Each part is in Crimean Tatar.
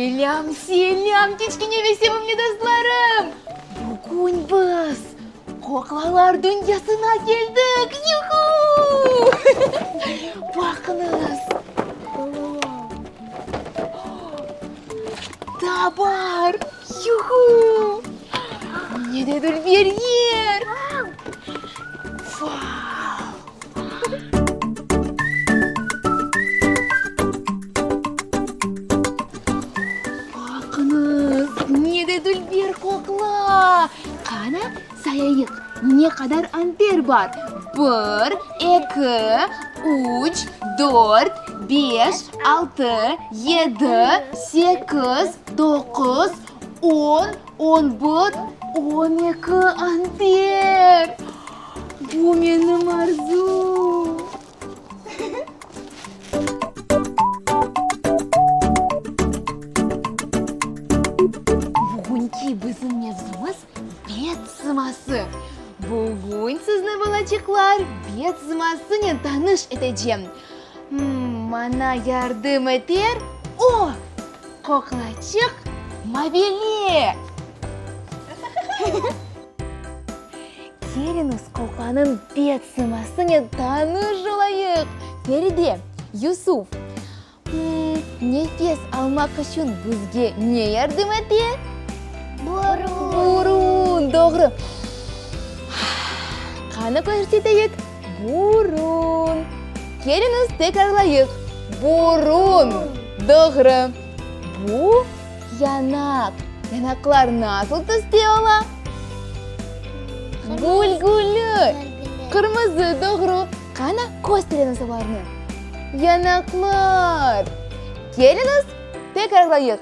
Selâm, selâm, kiçkene ve sevimli dostlarım! Bugün biz qoqlalar dünyasına keldik! Yuhu! Baqıñız! Da bar! Yuhu! Ne de dülber yer! Vau! Baqıñız, ne de dülber qoqla! Qana, sayayıq, ne qadar anter bar? Bir, eki, üç, dört, beş, altı, yedi, sekiz, doquz, on, on bir, on eki anter! Bu menim arzum! Bugünki bizim mevzumız bet sıması. Bugün sizni, balaçıqlar, bet sımasınen tanış etecem. Maña yardım eter o, qoqlaçıq Mavile! Keliñiz, qoqlanıñ bet sımasınen tanış olayıq! Feride, Yusuf, nefes almaq içün bizge ne yardım ete? Burun. Burun, doğru. Qani körseteyik? Burun. Keliñiz, tekrarlayıq. Burun. Doğru. Bu Yanaq. Yanaqlar nasıl tüste ola? Gülgülü. Qırmızı, doğru. Qana, kösteriñiz olarnı. Yanaqlar. Keliñiz, tekrarlayıq.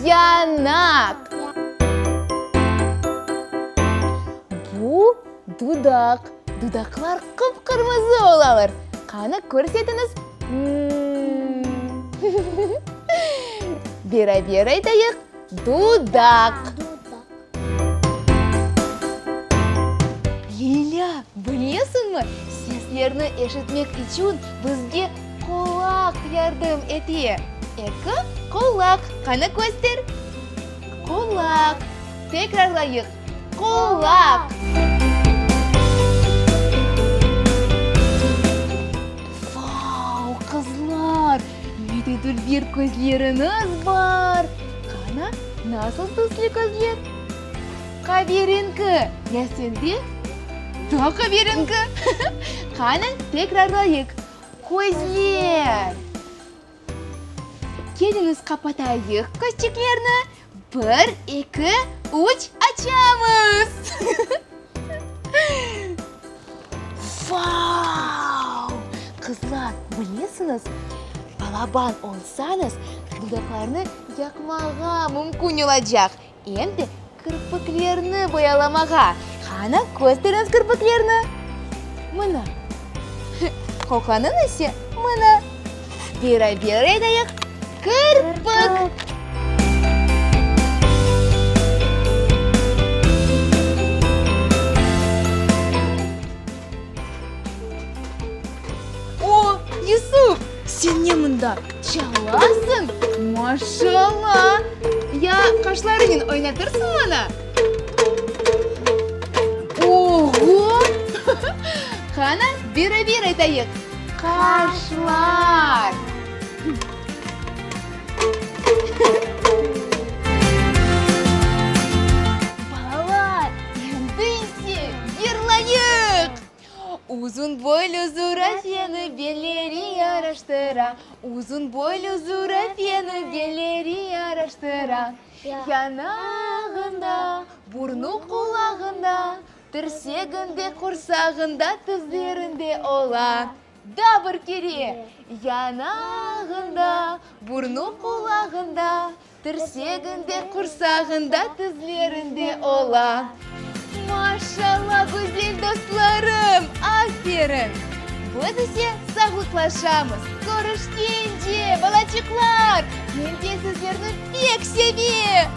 Yanaq. Bu dudaq. Dudaqlar qıp-qırmızı olalar. Qana, körsetiñiz. Beraber aytayıq, dudaq. Lilâ, bilesiñmi, seslerni eşitmek içün bizge qulaq yardım ete. Eki qulaq. Qana köster. Qulaq. Tekrarlayıq, qulaq. Vau, qızlar, ne de dülber közleriñiz bar! Qana, nasıl tüslü közler? Qaverenki. Ya sende? Daa qaverenki. Qana, tekrarlayıq, közler. Keliñiz, qapatayıq közçiklerni. Bir, eki, üç, açamız! Vau! Qızlar, bilesiñiz, balaban olsañız, dudaqlarnı yaqmağa mümkün olacaq, em de kirpiklerni boyalamağa. Qani, kösteriñiz kirpiklerni. Mına. Qoqlanıñ ise, mına. Beraber aytayıq, Kirpik! O, Yusuf, sen ne mında çalasıñ? Maşallah! Ya qaşlarınen oynatırsıñ maña? Oğo! Qana, beraber aytayıq, Qaşlar! Balalar, endi ise yırlayıq! Uzun boylu zurafeni belleri yaraştıra, Uzun boylu zurafeni belleri yaraştıra. Yanağında, burnu qulağında, Tirseginde, qursağında, tizlerinde ola. Daa bir kere, Yanağında, burnu qulağında, Tirseginde, qursağında, tizlerinde ola. Maşallah, güzel dostlarım, aferin! Biz ise sağlıqlaşamız. Körüşkence, balaçıqlar! Men de sizlerni pek sevem!